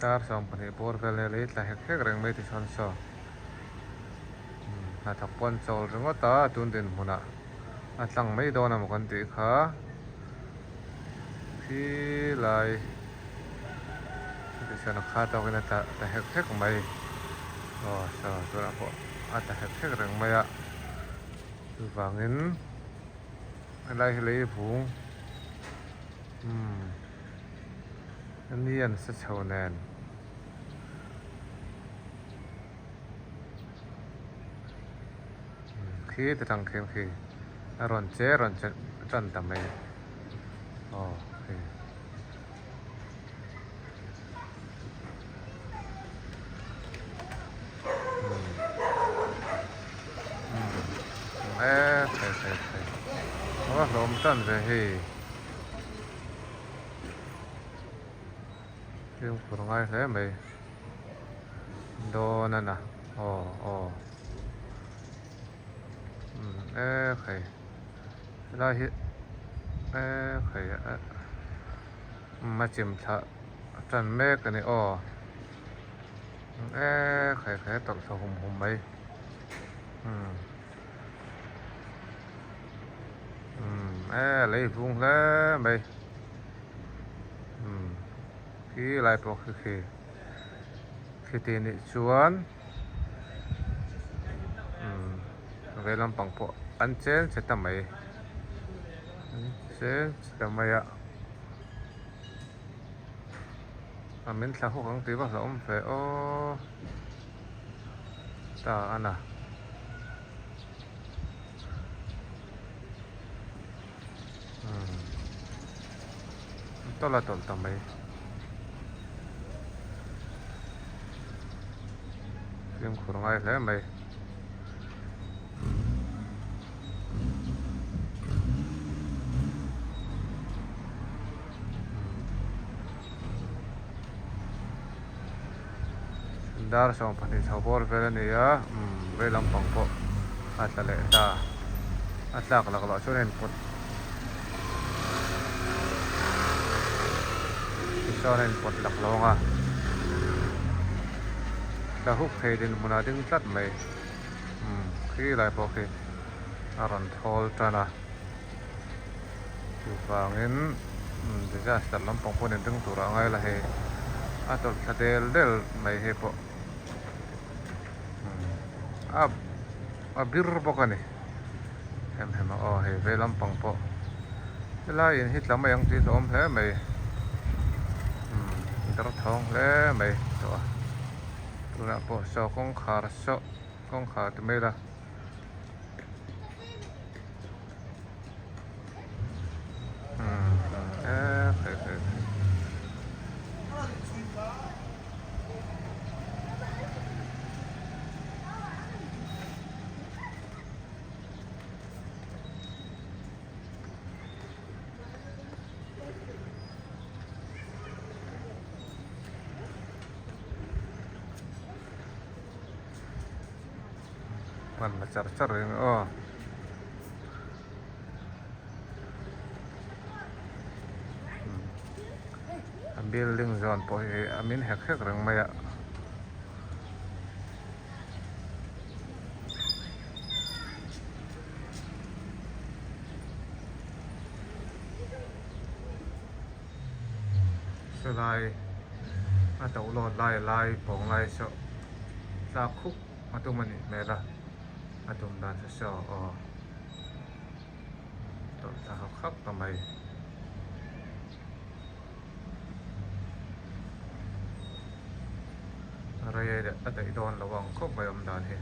Dar 12 bawr vel nia lei tla hek hek reng mai tichuan saw hnathawk pawh an chawl ringawt a tun dinhmunah a tlang mai dawn emaw kan tih kha khi lai tichuan a kha tawkin a tla ta hek hek mai aw saw tunah pawh a tla hek hek reng mai a chuvangin helai hi lei vung umm. Ni an sa chho nen. Khi te tang khian khi a rawn che rawn che tan ta mai aw khi. E thei thei thei a hlawm tan ve hei. Fimkhur ngai hle mai dawn a na aw aw umm e khai helai hi e khai umm a chim thla tan mek a ni aw e khai khai a tawlh thla hum hum mai umm. Umm e lei vung hle mai umm khi lai pawh khi khi khi ti nih chuan umm vei lampang pawh an chen che ta mai an chen che ta mai a a min thla huk ang tih va hlauhawm ve aw ta a na. Tawlh a tawlh ta mai. Fimkhur ngai hle mai. Dar 12 chho bawr vel a ni a umm vei lampang pawh a tla leh ta a tlak lak loh chuan a inpawt tichuan a inpawt lak lo ang a tla huk thei dinhmunah a ding tlat mai umm khi lai pawh khi a rawn thawl tan a chuvangin umm disaster lampang pawh nen ding turah a ngai la hei a tawlh thla del del mai hei pawh umm a a bir bawk a ni hem hem a aw hei vei lampang pawh helai in hi tla mai ang tih hlauhawm hle mai umm derthawng hle mai tawh a tunah pawh saw kawngkhar saw kawngkhar ti mai la. Hman la char char reng aw. A building zawn pawh hi a min hek hek reng mai a. Silai a to lawt lai lai pawng lai saw tlak khup a tum a nih hmel a a tum dan chu saw aw tawlh thla hak hak ta mai. Rei a daih dawn lo ang khawp mai awm dan hi.